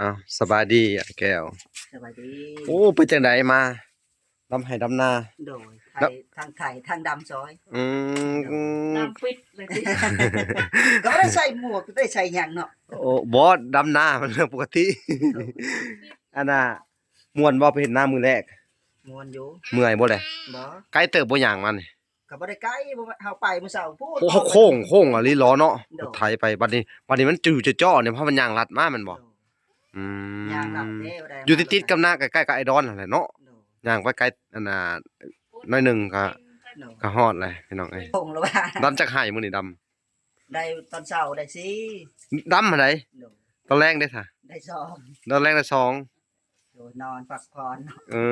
ອ້າວ ສະບາຍດີອ້າຍແກ້ວ. ສະບາຍດີ. ໂອ້ ເປັນຈັ່ງໃດມາດຳໄຮ່ດຳນາ? ໂດຍ ໄຖ ດຳ ທັງໄຖທັງດຳຊອຍ. ອືມ ດຳປິດເລີຍຕິ ກໍບໍ່ໄດ້ໃສ່ໝວກ ບໍ່ໄດ້ໃສ່ຫຍັງເນາະ. ໂອ້ ບໍ່ ດຳນາມັນເລື່ອງປົກກະຕິ. ໂດຍ ອັນນ່າ ມ່ວນບໍ່ ໄປເຮັດນາມື້ແລກ? ມ່ວນຢູ່. ເມື່ອຍບໍ່ແລະ? ບໍ່. ໄກເຕີບບໍ່ຍ່າງມານີ້? ກໍບໍ່ໄດ້ໄກ ບໍ່ ເຮົາໄປມື້ເຊົ້າພຸ້ນ. ໂອ້ ໂຄ້ງ ໂຄ້ງອີ່ຫຼີເນາະ. ໂດຍ ໄຖໄປ ບັດນີ້ ບັດນີ້ມັນຢູ່ເຈາະໆນີ້ ເພາະມັນຍ່າງລັດມາແມ່ນບໍ່? ໂດຍ ອືມ ຍ່າງລັດເດ້ ບໍ່ໄດ້ ຢູ່ຕິດໆກັບນາ ໃກ້ໆກັບໄອດອນຫັ້ນແຫຼະເນາະ. ໂດຍ ຍ່າງໄປໄກ ອັນນ່າ ໜ້ອຍໜຶ່ງກໍ ໂດຍ ກໍຮອດແລ້ວພີ່ນ້ອງເອີຍ. ໂຄ້ງແລ້ວວ່າ ດຳຈັກໄຮ່ມື້ນີ້ດຳ? ໄດ້ຕອນເຊົ້າໄດ້ສີ່. ດຳຫັ້ນໃດ? ໂດຍ ຕອນແລງເດ້ຊະ? ໄດ້ສອງ. ຕອນແລງໄດ້ສອງ. ໂດຍ ນອນພັກຜ່ອນ. ເອີ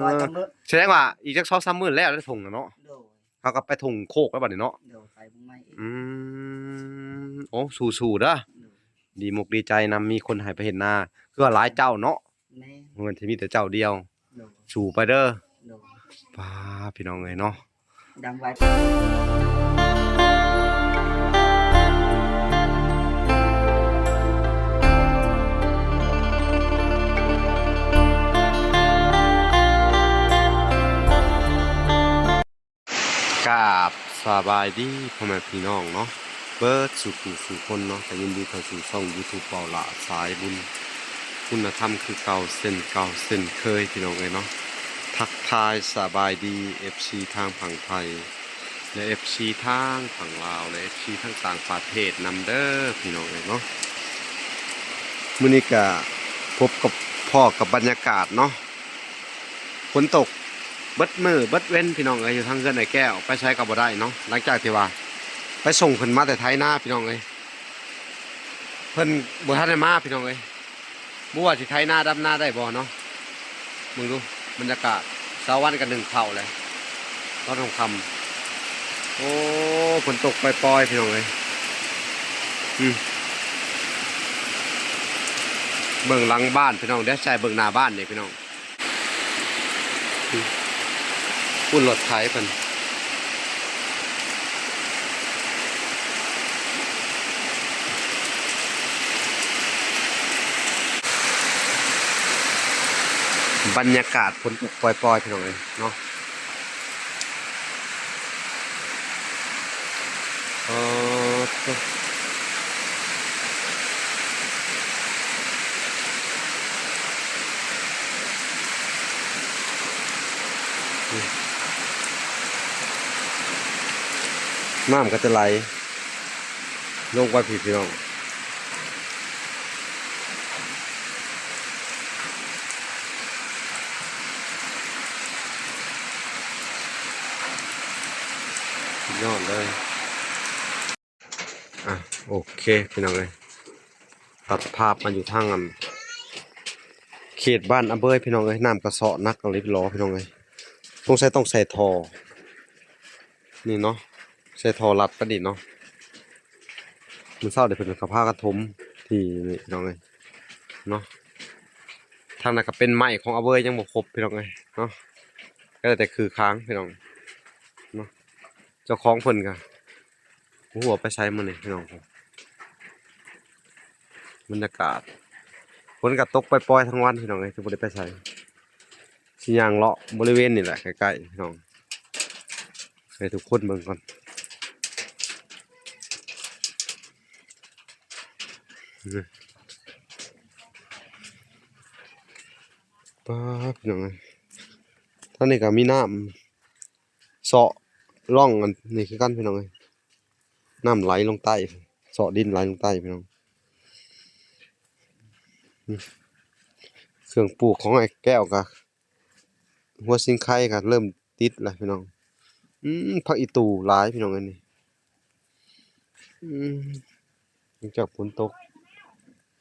ກໍຈະມື້ ສະແດງວ່າອີກຈັກສອງສາມມື້ແລ້ວໄດ້ທົ່ງແລ້ວເນາະ. ໂດຍ ເຮົາກໍໄປທົ່ງໂຄກແລ້ວບັດນີ້ເນາະ. ໂດຍ ໄປເບິ່ງໃໝ່ອີກ. ອືມ ໂອ້ ສູ້ໆເດີ. ໂດຍ ດີມົກດີໃຈນຳ ມີຄົນໃຫ້ໄປເຮັດນາ ຄືວ່າຫຼາຍເຈົ້າເນາະ. ແມ່ນ ບໍ່ແມ່ນຊິມີແຕ່ເຈົ້າດຽວ. ໂດຍ ສູ້ໄປເດີ. ໂດຍ ປ້າ ພີ່ນ້ອງເອີຍເນາະ. ດັງໄວ. ກາບສະບາຍດີພໍ່ແມ່ພີ່ນ້ອງເນາະ ເບິດສູ່ຜູ້ສູ່ຄົນເນາະ. ກໍຍິນດີເຂົ້າສູ່ຊ່ອງຢູທູບເບົາຫຼ້າສາຍບຸນ ຄຸນນະທຳຄືເກົ່າເຊັ່ນເກົ່າເຊັ່ນເຄີຍ ພີ່ນ້ອງເອີຍເນາະ. ທັກທາຍສະບາຍດີເອັຟຊີທາງຝັ່ງໄທ ແລະ ເອັຟຊີທາງຝັ່ງລາວ ແລະ ເອັຟຊີທາງຕ່າງປະເທດນຳເດີ ພີ່ນ້ອງເອີຍເນາະ. ມື້ນີ້ກະພົບກັບ ພໍ້ກັບບັນຍາກາດເນາະ ຝົນຕົກເບິດມື້ເບິດເວັນ ພີ່ນ້ອງເອີຍ. ຢູ່ທາງເຮືອນອ້າຍແກ້ວ ໄປໃສກໍບໍ່ໄດ້ເນາະ ຫຼັງຈາກທີ່ວ່າໄປສົ່ງເພິ່ນມາແຕ່ໄຖນາ ພີ່ນ້ອງເອີຍ. ເພິ່ນບໍ່ທັນໄດ້ມາ ພີ່ນ້ອງເອີຍ. ບໍ່ວ່າຊິໄຖນາດຳນາໄດ້ບໍ່ເນາະ. ເບິ່ງດູບັນຍາກາດ ສາວວັນກໍໜຶ້ງເຂົ້າແລ້ວຕອນຄ່ຳໆ. ໂອ້ ຝົນຕົກປອຍໆ ພີ່ນ້ອງເອີຍ. ອືມ ເບິ່ງຫຼັງບ້ານ ພີ່ນ້ອງເດີ ໃສ່ເບິ່ງໜ້າບ້ານນີ້ ພີ່ນ້ອງ. ພຸ້ນ ລົດໄຖເພິ່ນ. ບັນຍາກາດຝົນຕົກປ່ອຍໆ ພີ່ນ້ອງເອີຍເນາະ. ເອີ ນ້ຳກໍຈະໄຫຼລົງໄປພີ້ ພີ່ນ້ອງ. ສຸດຍອດເລີຍ. ອ່ະ ໂອເຄ ພີ່ນ້ອງເອີຍ ຕັດພາບມາຢູ່ທາງ ອັນ ເຂດບ້ານອາເບີຍ ພີ່ນ້ອງເອີຍ. ນ້ຳກະເຊາະໜັກອີ່ຫຼີຫຼໍ ພີ່ນ້ອງເອີຍ. ສົງໄສຕ້ອງໃສ່ທໍ່ນີ້ເນາະ ໃສ່ທໍ່ລັດໄປນີ້ເນາະ. ມື້ເຊົ້ານີ້ເພິ່ນກໍພາກັນຖົມທີ່ນີ້ ພີ່ນ້ອງເອີຍເນາະ. ທາງນັ້ນກໍເປັນໄມ້ຂອງອາເບີຍ ຍັງບໍ່ຄົບ ພີ່ນ້ອງເອີຍເນາະ. ກໍໄດ້ແຕ່ຄືຄາງ ພີ່ນ້ອງເນາະ. ເຈົ້າຂອງເພິ່ນກໍບໍ່ຮູ້ວ່າໄປໃສມື້ນີ້ ພີ່ນ້ອງ. ບັນຍາກາດ ຝົນກໍຕົກປ່ອຍໆທັງວັນ ພີ່ນ້ອງເອີຍ ຄືບໍ່ໄດ້ໄປໃສ. ຊິຍ່າງເລາະບໍລິເວນນີ້ແຫຼະ ໃກ້ໆ ພີ່ນ້ອງ ໃຫ້ທຸກຄົນເບິ່ງກ່ອນ. ປາດ ພີ່ນ້ອງເອີຍ ທາງນີ້ກໍມີນ້ຳ ເຊາະຮ່ອງອັນນີ້ຄືກັນ ພີ່ນ້ອງເອີຍ. ນ້ຳໄຫຼລົງໃຕ້ ເຊາະດິນໄຫຼລົງໃຕ້ ພີ່ນ້ອງ. ເຄື່ອງປູກຂອງອ້າຍແກ້ວກະ ຫົວຊິງໄຄກະເລີ່ມຕິດແລ້ວ ພີ່ນ້ອງ. ອືມ ຜັກອີ່ຕູ່ຫຼາຍ ພີ່ນ້ອງເອີຍນີ້. ອືມ ຫຼັງຈາກຝົນຕົກ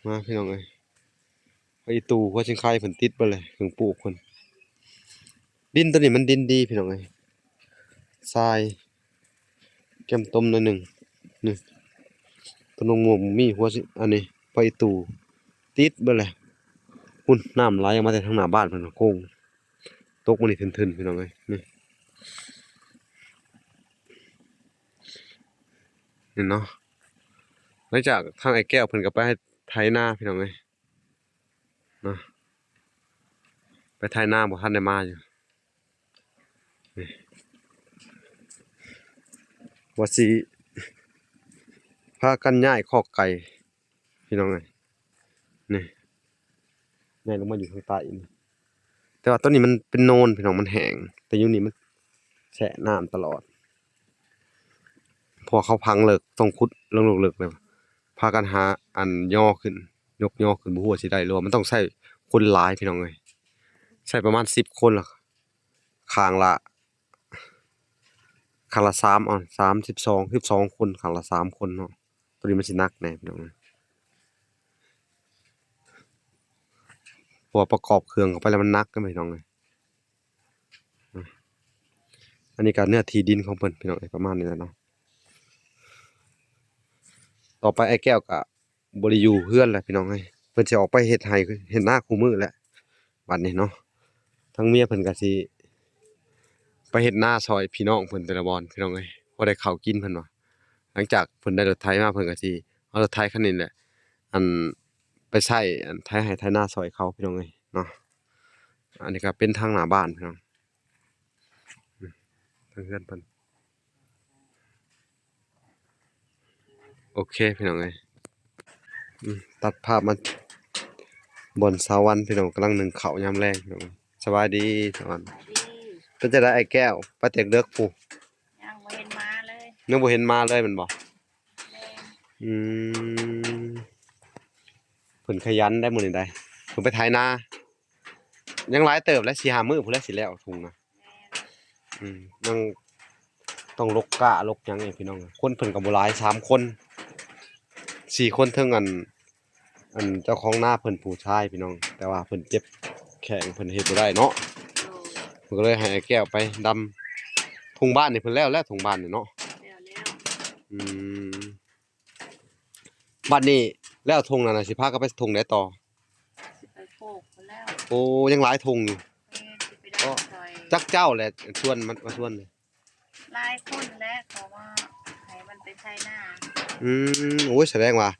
ມາ ພີ່ນ້ອງເອີຍ. ໄປຕູ່ຫົວຊິງໄຄເພິ່ນຕິດເບິດເລີຍ ເຄື່ອງປູກເພິ່ນ. ດິນໂຕນີ້ມັນດິນດີພີ່ນ້ອງເອີຍ ຊາຍແກ້ມຕົມໜ້ອຍໜຶ່ງ. ນີ້ ຕົ້ນມະມ່ວງມີຫົວຊິ ອັນນີ້ ໄປຕູ່ຕິດເບິດເລີຍ. ພຸ້ນ ນ້ຳໄຫຼອອກມາແຕ່ທາງໜ້າບ້ານເພິ່ນ ໂຄ້ງ ຕົກມານີ້ທຶ່ນໆ ພີ່ນ້ອງເອີຍ. ນີ້ ນີ້ເນາະ ຫຼັງຈາກທາງອ້າຍແກ້ວເພິ່ນກໍໄປໄຖນາ ພີ່ນ້ອງເອີຍ. ນະ ໄປໄຖນາບໍ່ທັນໄດ້ມາຢູ່ ນີ້ ວ່າຊິພາກັນຍ້າຍຄອກໄກ່ ພີ່ນ້ອງເອີຍ ນີ້ ຍ້າຍລົງມາຢູ່ທາງໃຕ້ນີ້ ແຕ່ວ່າຕົວນີ້ມັນເປັນໂນນ ພີ່ນ້ອງ ມັນແຫ້ງ ແຕ່ຢູ່ນີ້ມັນແຊ່ນ້ຳຕະຫຼອດ ເພາະວ່າເຂົາຝັງເລິກ ຕ້ອງຂຸດເລິກໆ ເລີຍ ພາກັນຫາອັນຍໍຂຶ້ນ ຍົກຍໍຂຶ້ນ ບໍ່ຮູ້ວ່າຊິໄດ້ ຫຼືວ່າມັນຕ້ອງໃຊ້ຄົນຫຼາຍ ພີ່ນ້ອງເອີຍ ໃຊ້ປະມານສິບຄົນລະ ຂ້າງລະ ຂ້າງລະສາມ ເອົາ ສາມ ສິບສອງ ສິບສອງຄົນ ຂ້າງລະສາມຄົນເນາະ ຕົວນີ້ມັນຊິໜັກແດ່ ພີ່ນ້ອງເອີຍ ເພາະວ່າປະກອບເຄື່ອງເຂົ້າໄປແລ້ວມັນໜັກເດ້ ພີ່ນ້ອງເອີຍ ອັນນີ້ກໍເນື້ອທີ່ດິນຂອງເພິ່ນ ພີ່ນ້ອງເອີຍ ປະມານນີ້ແຫຼະເນາະ ຕໍ່ໄປອ້າຍແກ້ວກໍບໍ່ໄດ້ຢູ່ເຮືອນແລ້ວ ພີ່ນ້ອງເອີຍ ເພິ່ນຊິອອກໄປເຮັດໄຮ່ເຮັດນາຄູ່ມື້ແຫຼະ ບັດນີ້ເນາະ ທາງເມຍເພິ່ນກໍຊິໄປເຮັດນາຊ່ອຍພີ່ນ້ອງເພິ່ນແຕ່ລະບ່ອນ ພີ່ນ້ອງເອີຍ ພໍໄດ້ເຂົ້າກິນ ເພິ່ນວ່າ ຫຼັງຈາກເພິ່ນໄດ້ລົດໄຖມາ ເພິ່ນກໍຊິເອົາລົດໄຖຄັນນີ້ແຫຼະ ອັນ ໄປໃຊ້ ອັນ ໄຖໄຮ່ໄຖນາຊ່ອຍເຂົາ ພີ່ນ້ອງເອີຍເນາະ ອັນນີ້ກໍເປັນທາງໜ້າບ້ານ ພີ່ນ້ອງ ທາງເຮືອນເພິ່ນ ໂອເຄ ພີ່ນ້ອງເອີຍ ອືມ ຕັດພາບມາບ່ອນສາວວັນ ພີ່ນ້ອງ ກຳລັງໜຶ້ງເຂົ້າຍາມແລງ ພີ່ນ້ອງ ສະບາຍດີສາວວັນ ສະບາຍດີ ເປັນຈັ່ງໃດອ້າຍແກ້ວ ໄປແຕ່ເດິກພຸ້ນ ຍັງບໍ່ເຫັນມາເລີຍ ຍັງບໍ່ເຫັນມາເລີຍແມ່ນບໍ່? ແມ່ນ ອືມ ເພິ່ນຂະຫຍັນໄດ໋ມື້ນີ້ໄດ໋ ເພິ່ນໄປໄຖນາ ຍັງຫຼາຍເຕີບແຫຼະ ສີ່ຫ້າມື້ພຸ້ນແຫຼະຊິແລ້ວທົ່ງນະ ແມ່ນ ອືມ ຍັງຕ້ອງລົກກ້າລົກຫຍັງອີກ ພີ່ນ້ອງ ຄົນເພິ່ນກໍບໍ່ຫຼາຍ ສາມຄົນ ສີ່ຄົນ ເຖິງອັນ ອັນເຈົ້າຂອງນາເພິ່ນຜູ້ຊາຍ ພີ່ນ້ອງ ແຕ່ວ່າເພິ່ນເຈັບແຂ້ງ ເພິ່ນເຮັດບໍ່ໄດ້ເນາະ ໂດຍ ເພິ່ນກໍເລີຍໃຫ້ອ້າຍແກ້ວໄປດຳ ທົ່ງບ້ານນີ້ເພິ່ນແລ້ວແລ້ວ ທົ່ງບ້ານນີ້ເນາະ ແລ້ວແລ້ວ ອືມ ບັດນີ້ແລ້ວທົ່ງນັ້ນນະ ຊິພາກັນໄປທົ່ງໃດຕໍ່? ຊິໄປໂຄກພຸ້ນແລ້ວ ໂອ້ ຍັງຫຼາຍທົ່ງຢູ່ ແມ່ນ ຊິໄປດຳຊ່ອຍ ຈັກເຈົ້າແຫຼະຊວນມັນ ມາຊວນນີ້? ຫຼາຍຄົນແຫຼະ ເຂົາວ່າໃຫ້ມັນໄປໄຖນາ ອືມ ໂອ້ຍ ສະແດງວ່າ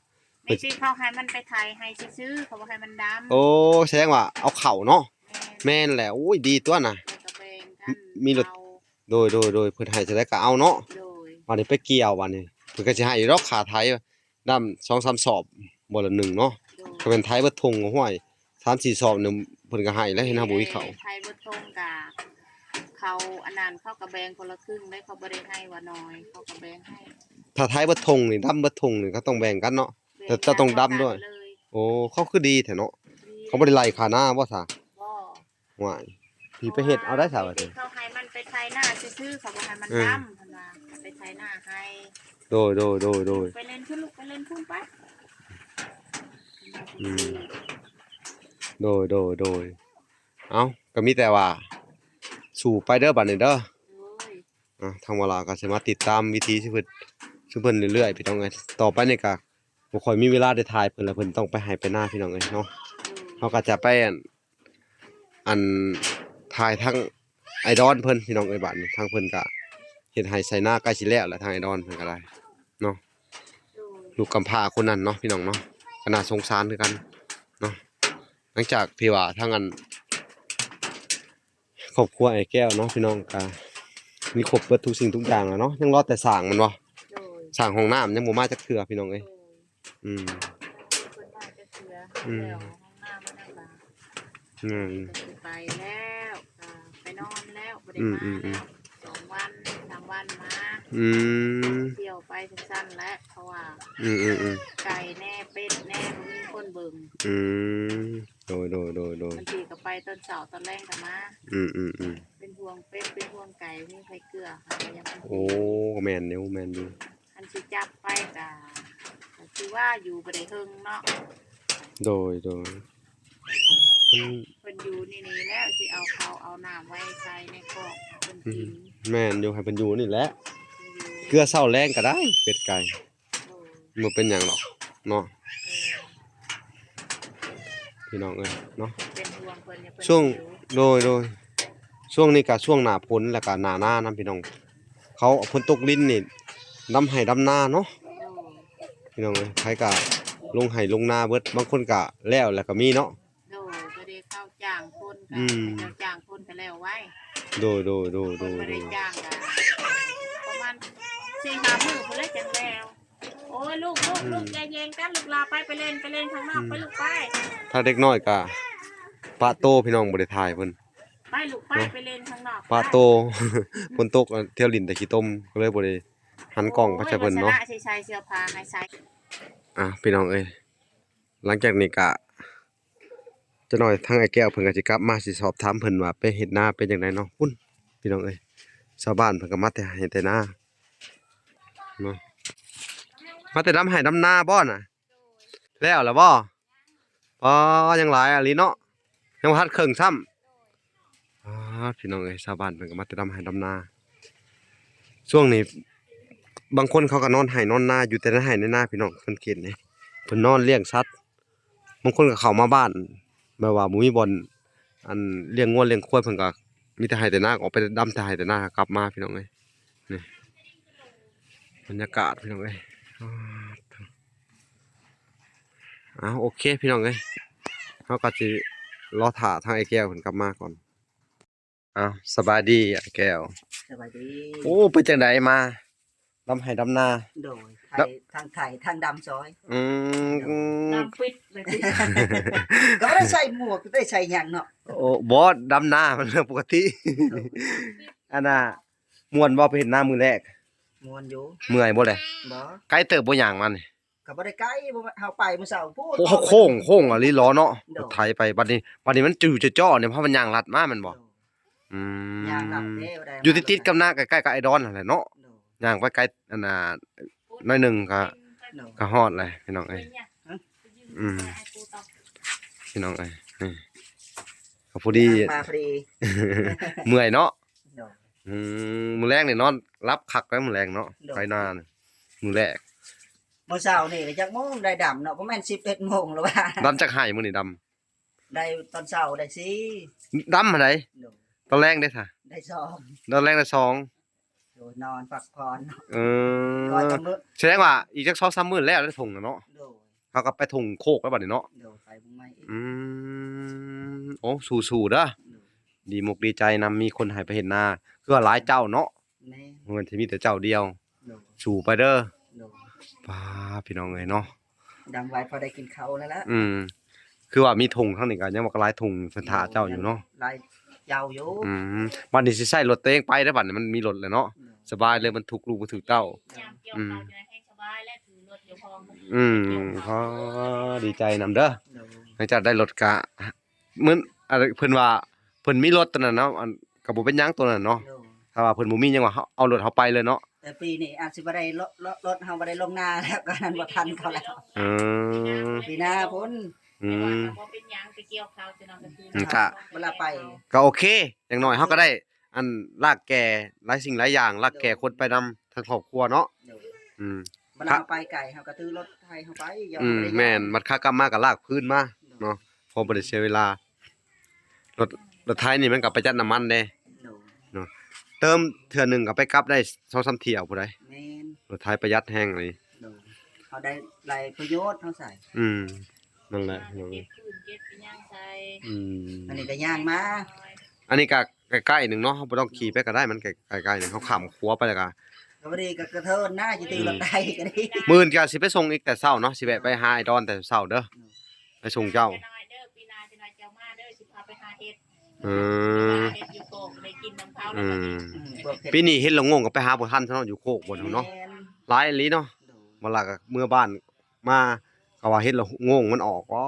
ນີ້ຊິເຂົາໃຫ້ມັນໄປໄຖໄຮ່ຊື່ໆ ເຂົາບໍ່ໃຫ້ມັນດຳ ໂອ້ ສະແດງວ່າເອົາເຂົ້າເນາະ ແມ່ນ ແມ່ນແຫຼະ ໂອ້ຍ ດີຕົວນະ ແລ້ວກໍແບ່ງກັນ ມີລົດ ເອົາ ໂດຍ ໂດຍ ໂດຍ ເພິ່ນໃຫ້ເທົ່າໃດກໍເອົາເນາະ ໂດຍ ບາດນີ້ໄປກ່ຽວ ບາດນີ້ເພິ່ນກໍຊິໃຫ້ຢູ່ດອກ ຄ່າໄຖດຳສອງສາມສອບ ບໍ່ລະໜຶ່ງເນາະ ໂດຍ ຄັນແມ່ນໄຖເບິດທົ່ງ ໂອ້ຍ ສາມສີ່ສອບນີ້ເພິ່ນກໍໃຫ້ແລ້ວ ເຫັນເຮົາບໍ່ມີເຂົ້າ ແມ່ນ ໄຖເບິດທົ່ງກະ ເຂົາອັນນັ້ນ ເຂົາກໍແບ່ງຄົນລະຄຶ່ງເດ້ ເຂົາບໍ່ໄດ້ໃຫ້ວ່າໜ້ອຍ ເຂົາກໍແບ່ງໃຫ້ ຖ້າໄຖເບິດທົ່ງນີ້ ດຳເບິດທົ່ງນີ້ ເຂົາຕ້ອງແບ່ງກັນເນາະ ແບ່ງກັນ ແຕ່ເຈົ້າຕ້ອງດຳດ້ວຍ ເທົ່າກັນເລີຍ ໂອ້ ເຂົາຄືດີແທ້ເນາະ ດີ ເຂົາບໍ່ໄດ້ໄລ່ຄ່ານາບໍ່ຊະ? ບໍ່ ຫວາຍ ຊິໄປເຮັດເອົາໄດ້ຊະ ວ່າ ວ່າ ທີ່ເຂົາໃຫ້ມັນໄປໄຖນາຊື່ໆ ເຂົາບໍ່ໃຫ້ມັນ ເອີ ດຳ ເພິ່ນວ່າໄປໄຖນາໃຫ້ ໂດຍ ໂດຍ ໂດຍ ໂດຍ ໄປເລ່ນພຸ້ນລູກ ໄປເລ່ນພຸ້ນໄປ ອືມ ໂດຍ ໂດຍ ໂດຍ ເອົ້າ ກໍມີແຕ່ວ່າສູ້ໄປເດີ ບັດນີ້ເດີ ໂດຍ ອ່າ ທາງວາລາກໍຊິມາຕິດຕາມວິຖີຊີວິດ ຄືເພິ່ນເລື້ອຍໆ ພີ່ນ້ອງເອີຍ ຕໍ່ໄປນີ້ກໍບໍ່ຄ່ອຍມີເວລາໄດ້ຖ່າຍເພິ່ນແລ້ວ ເພິ່ນຕ້ອງໄປໄຮ່ໄປນາ ພີ່ນ້ອງເອີຍເນາະ ໂດຍ ເຮົາກໍຈະໄປ ອັນ ອັນ ຖ່າຍທາງອ້າຍດອນເພິ່ນ ພີ່ນ້ອງເອີຍ ບາດນີ້ ທາງເພິ່ນກະເຮັດໄຮ່ໄຖນາໃກ້ຊິແລ້ວແຫຼະ ທາງອ້າຍດອນເພິ່ນກໍໄດ້ເນາະ ໂດຍ ລູກກຳພ້າຄົນນັ້ນເນາະ ພີ່ນ້ອງເນາະ ກໍໜ້າສົງສານຄືກັນເນາະ ຫຼັງຈາກທີ່ວ່າທາງອັນ ຄອບຄົວອ້າຍແກ້ວເນາະ ພີ່ນ້ອງ ກະມີຄົບເບິດທຸກສິ່ງທຸກຢ່າງແລ້ວເນາະ ຍັງລໍແຕ່ສ້າງແມ່ນບໍ່? ໂດຍ ສ້າງຫ້ອງນ້ຳຍັງບໍ່ມາຈັກເທື່ອ ພີ່ນ້ອງເອີຍ ໂດຍ ອືມ ເພິ່ນວ່າຈະເສຍ ອືມ ແລ້ວຫ້ອງນ້ຳມັນນັ້ນລະ ອືມ ກໍຊິໄປແລ້ວ ກໍໄປນອນແລ້ວ ບໍ່ໄດ້ມາ ອືມໆໆ ແລ້ວ ສອງວັນ ສາມວັນມາ ອືມ ທ່ຽວໄປຊັ້ນໆແຫຼະ ເພາະວ່າ ອືມໆໆ ໄກ່ແດ່ ເປັດແດ່ ບໍ່ມີຄົນເບິ່ງ ອືມ ໂດຍໆໆໆ ບາງທີກໍໄປຕອນເຊົ້າ ຕອນແລງກໍມາ ອືມໆໆ ເປັນຫ່ວງເປັດ ເປັນຫ່ວງໄກ່ ບໍ່ມີໃຜເກື້ອຫາຫຍັງ ໂອ້ ກໍແມ່ນຢູ່ ແມ່ນຢູ່ ຄັນຊິຈັບໄປກະ ກະຄືວ່າຢູ່ບໍ່ໄດ້ເຖິງເນາະ ໂດຍ ໂດຍ ມັນ ເພິ່ນຢູ່ນີ້ໆແລ້ວ ຊິເອົາເຂົ້າເອົານ້ຳໄວ້ໃສ່ໃນຄອກໃຫ້ເພິ່ນກິນ ອືມ ແມ່ນຢູ່ ໃຫ້ເພິ່ນຢູ່ນີ້ແຫຼະ ເພິ່ນຢູ່ ເກື້ອເຊົ້າແລງກໍໄດ້ ເປັດໄກ່ ໂດຍ ບໍ່ເປັນຫຍັງດອກເນາະ ເອີ ພີ່ນ້ອງເອີຍເນາະ ເປັນຫ່ວງເພິ່ນຢູ່ ເພິ່ນ ຊ່ວງ ໂດຍ ໂດຍ ຊ່ວງນີ້ກໍຊ່ວງໜ້າຝົນ ແລ້ວກໍໜ້ານານຳ ພີ່ນ້ອງ ເຂົາເພິ່ນຕົກລິນນີ້ ດຳໄຮ່ດຳນາເນາະ ໂດຍ ພີ່ນ້ອງເອີຍ ໃຜກໍລົງໄຮ່ລົງນາເບິດ ບາງຄົນກໍແລ້ວ ແລ້ວກໍມີເນາະ ໂດຍ ຈ້າງຄົນ ອືມ ເຂົາຈ້າງຄົນກໍແລ້ວໄວ. ໂດຍ ໂດຍ ໂດຍ ຄົນບໍ່ໄດ້ຈ້າງກໍປະມານສີ່ຫ້າມື້ພຸ້ນແຫຼະຈັ່ງແລ້ວ. ໂອ້ຍ ລູກ ລູກ ອືມ ລູກ ຢ່າແຍ່ງກັນ ລູກຫຼ້າ ໄປ ໄປຫຼິ້ນ ໄປຫຼິ້ນຂ້າງນອກ ອືມ ໄປ ລູກ ໄປ. ຖ້າເດັກນ້ອຍກໍປະໂຕ ພີ່ນ້ອງ ບໍ່ໄດ້ຖ່າຍເພິ່ນ ໄປ ລູກ ໄປ ເນາະ ໄປຫຼິ້ນຂ້າງນອກ ປະໂຕ ໄປ ຝົນຕົກ ທ່ຽວຫຼິ້ນແຕ່ຂີ້ຕົມ ກໍເລີຍບໍ່ໄດ້ຫັນກ້ອງໄປໃສ່ເພິ່ນເນາະ. ໂອ້ຍ ວ່າຊະນະ ຊິໃສ່ເສື້ອຜ້າໃຫ້ໃສ່. ອ່າ ພີ່ນ້ອງເອີຍ ຫຼັງຈາກນີ້ກະ ຈັກໜ້ອຍທາງອ້າຍແກ້ວເພິ່ນກໍຊິກັບມາ ຊິສອບຖາມເພິ່ນວ່າໄປເຮັດນາເປັນຈັ່ງໃດເນາະ. ພຸ້ນ ພີ່ນ້ອງເອີຍ ຊາວບ້ານເພິ່ນກໍມາແຕ່ໄຮ່ແຕ່ນາເນາະ ມາແຕ່ດຳໄຮ່ດຳນາບໍ່ນະ? ແລ້ວລະບໍ່? ອໍ ຍັງຫຼາຍອີ່ຫຼີເນາະ ຍັງບໍ່ທັນເຄິ່ງຊ້ຳ. ອາ ພີ່ນ້ອງເອີຍ ຊາວບ້ານເພິ່ນກໍມາແຕ່ດຳໄຮ່ດຳນາ. ຊ່ວງນີ້ບາງຄົນເຂົາກໍນອນໄຮ່ນອນນາ ຢູ່ແຕ່ໃນໄຮ່ໃນນາ ພີ່ນ້ອງ ສັງເກດນີ້ ເພິ່ນນອນລ້ຽງສັດ. ບາງຄົນກໍເຂົ້າມາບ້ານ ແບບວ່າບໍ່ມີບ່ອນ ອັນ ລ້ຽງງົວລ້ຽງຄວາຍ ເພິ່ນກໍມີແຕ່ໄຮ່ແຕ່ນາ ອອກໄປດຳແຕ່ໄຮ່ແຕ່ນາ ກັບມາ ພີ່ນ້ອງເອີຍ. ນີ້ ບັນຍາກາດ ພີ່ນ້ອງເອີຍ. ອ້າວ ໂອເຄ ພີ່ນ້ອງເອີຍ ເຮົາກໍຊິລໍຖ້າທາງອ້າຍແກ້ວເພິ່ນກັບມາກ່ອນ. ອ້າວ ສະບາຍດີອ້າຍແກ້ວ. ສະບາຍດີ. ໂອ້ ເປັນຈັ່ງໃດມາດຳໄຮ່ດຳນາ? ໂດຍ ໄຖ ທັງໄຖທັງດຳຊອຍ. ອືມ ໂດຍ ດຳປິດເລີຍຕິ ກໍບໍ່ໄດ້ໃສ່ໝວກ ໄດ້ໃສ່ຫຍັງເນາະ. ໂອ້ ບໍ່ ດຳນາມັນເລື່ອງປົກກະຕິ. ໂດຍ ອັນນ່າ ມ່ວນບໍ່ໄປເຮັດນາມື້ແລກ? ມ່ວນຢູ່. ເມື່ອຍບໍ່ແລະ? ບໍ່. ໄກເຕີບບໍ່ຍ່າງມານີ້? ກໍບໍ່ໄດ້ໄກ ເຮົາໄປມື້ເຊົ້າພຸ້ນ. ໂອ້ ໂຄ້ງ ໂຄ້ງອີ່ຫຼີເນາະ. ໂດຍ ໄຖໄປ ບັດນີ້ ບັດນີ້ມັນຢູ່ຈໍ້ໆນີ້ ເພາະມັນຍ່າງລັດມາແມ່ນບໍ່? ໂດຍ ອືມ ຍ່າງລັດເດ້ ບໍ່ໄດ້ ຢູ່ຕິດໆກັບນາ ໃກ້ໆກັບໄອດອນຫັ້ນແຫຼະເນາະ. ໂດຍ ຍ່າງໄປໄກ ອັນນ່າ ໜ້ອຍໜຶ່ງກໍ ໂດຍ ກໍຮອດແຫຼະ ພີ່ນ້ອງເອີຍ. ຮະ? ອືມ ພີ່ນ້ອງເອີຍ ນີ້ ກໍພໍດີ ມາພໍດີ ເມື່ອຍເນາະ. ໂດຍ ອືມ ມື້ແລງນີ້ນອນຫຼັບຄັກແລ້ວ ມື້ແລງເນາະ. ໂດຍ ໄປນານມື້ແລກ ມື້ເຊົ້ານີ້ກໍຈັກໂມງໄດ້ດຳເນາະ ປະມານສິບເອັດໂມງແລ້ວວ່າ. ດຳຈັກໄຮ່ມື້ນີ້ດຳ? ໄດ້ຕອນເຊົ້າໄດ້ສີ່. ດຳຫັ້ນໃດ? ໂດຍ ຕອນແລງເດ້ຊະ? ໄດ້ສອງ. ຕອນແລງໄດ້ສອງ. ໂດຍ ນອນພັກຜ່ອນ. ເອີ ກໍຈະມື້ ສະແດງວ່າອີກຈັກສອງສາມມື້ແລ້ວເດ້ທົ່ງນະເນາະ. ໂດຍ ເຮົາກໍໄປທົ່ງໂຄກແລ້ວບັດນີ້ເນາະ. ໂດຍ ໄປເບິ່ງໃໝ່ອີກ. ອືມ ໂອ້ ສູ້ໆເດີ. ໂດຍ ດີມົກດີໃຈນຳ ມີຄົນໃຫ້ໄປເຮັດນາ ຄືວ່າຫຼາຍເຈົ້າເນາະ. ແມ່ນ ບໍ່ແມ່ນຊິມີແຕ່ເຈົ້າດຽວ. ໂດຍ ສູ້ໄປເດີ. ໂດຍ ປ້າ ພີ່ນ້ອງເອີຍເນາະ ດຳໄວ້ພໍໄດ້ກິນເຂົ້າແລ້ວລະ. ອືມ ຄືວ່າມີທົ່ງທາງນີ້ກໍຍັງວ່າກໍຫຼາຍທົ່ງເພິ່ນຖ້າເຈົ້າຢູ່ເນາະ. ໂດຍ ຫຼາຍເຈົ້າຢູ່. ອືມ ບັດນີ້ຊິໃຊ້ລົດຕົວເອງໄປເດ້ ບັດນີ້ມັນມີລົດແລ້ວເນາະ. ໂດຍ ສະບາຍເລີຍ ບັນທຸກລູກບັນທຸກເຕົ້າ. ໂດຍ ອືມ ຍາມກ່ຽວເຂົ້າຈະໄດ້ແຮງສະບາຍແລ້ວ ຖືລົດເຈົ້າຂອງ. ອືມ ພໍດີໃຈນຳເດີ. ໂດຍ ຫຼັງຈາກໄດ້ລົດກະ ມື້ ອັນ ເພິ່ນວ່າເພິ່ນມີລົດຕົວນັ້ນເນາະ ອັນ ກໍບໍ່ເປັນຫຍັງຕົວນັ້ນເນາະ. ໂດຍ ຖ້າວ່າເພິ່ນບໍ່ມີຫຍັງວ່າເຮົາເອົາລົດເຮົາໄປເລີຍເນາະ. ແຕ່ປີນີ້ອາດຊິບໍ່ໄດ້ ລົດ ລົດ ລົດເຮົາບໍ່ໄດ້ລົງນາແລ້ວ ກໍນັ້ນບໍ່ທັນເຂົາແລ້ວ. ເອີ ປີໜ້າພຸ້ນ. ອືມ ແຕ່ວ່າກໍບໍ່ເປັນຫຍັງ ໄປກ່ຽວເຂົ້າຈະນອນກະຄືນ ອືມ ກະ ເວລາໄປ ກໍໂອເຄ ຢ່າງໜ້ອຍເຮົາກໍໄດ້ ອັນ ລາກແກ່ຫຼາຍສິ່ງຫຼາຍຢ່າງ ລາກແກ່ຄົນໄປນຳທັງຄອບຄົວເນາະ. ໂດຍ ອືມ ບັດເຮົາໄປໄກ ເຮົາກໍຖືລົດໄຖເຮົາໄປ. ອືມ ແມ່ນ ບັດຂາກັບມາກໍລາກຄືນມາເນາະ ພໍບໍ່ໄດ້ເສຍເວລາ. ລົດ ລົດໄຖນີ້ມັນກໍປະຢັດນ້ຳມັນເດ້. ໂດຍ ເນາະ ເຕີມເທື່ອໜຶ່ງກໍໄປກັບໄດ້ສອງສາມຖ້ຽວພຸ້ນໃດ໋. ແມ່ນ ລົດໄຖປະຢັດແຮງອີ່ຫຼີ. ໂດຍ ເຮົາໄດ້ໄດ້ປະໂຫຍດເຮົາໃສ່. ອືມ ນັ້ນແຫຼະ ເກັບຟືນເກັບອີ່ຫຍັງໃສ່. ອືມ ອັນນີ້ກໍຍ່າງມາ ອັນນີ້ກໍໃກ້ໆໜຶ່ງເນາະ ເຮົາບໍ່ຕ້ອງຂີ່ໄປກໍໄດ້ ມັນໃກ້ໆໜຶ່ງ ເຮົາຂ້າມຂົວໄປແລ້ວກໍ ກໍບໍ່ດີ ກໍກະເທີນນະ ຊິຖືລົດໄຖກໍດີ. ອືມ ມື້ອື່ນກໍຊິໄປສົ່ງອີກແຕ່ເຊົ້າເນາະ ຊິແວະໄປຫາອ້າຍດອນແຕ່ເຊົ້າເດີ. ໂດຍ ໄປສົ່ງເຈົ້າ. ເດີ ປີໜ້າ ເຈົ້າມາເດີ ຊິພາໄປຫາເຫັດ. ອືມ ເຫັດຢູ່ໂຄກ ໄດ້ກິນນຳເຂົາແລ້ວ. ອືມ ອືມ ພວກເຫັດ ປີນີ້ເຫັດລະໂງງກໍໄປຫາບໍ່ທັນຊະເນາະ ຢູ່ໂຄກບໍ່ເນາະ. ແມ່ນ ຫຼາຍອີ່ຫຼີເນາະ. ໂດຍ ບໍ່ລະກໍເມືອບ້ານມາ ກໍວ່າເຫັດລະໂງງມັນອອກ. ອໍ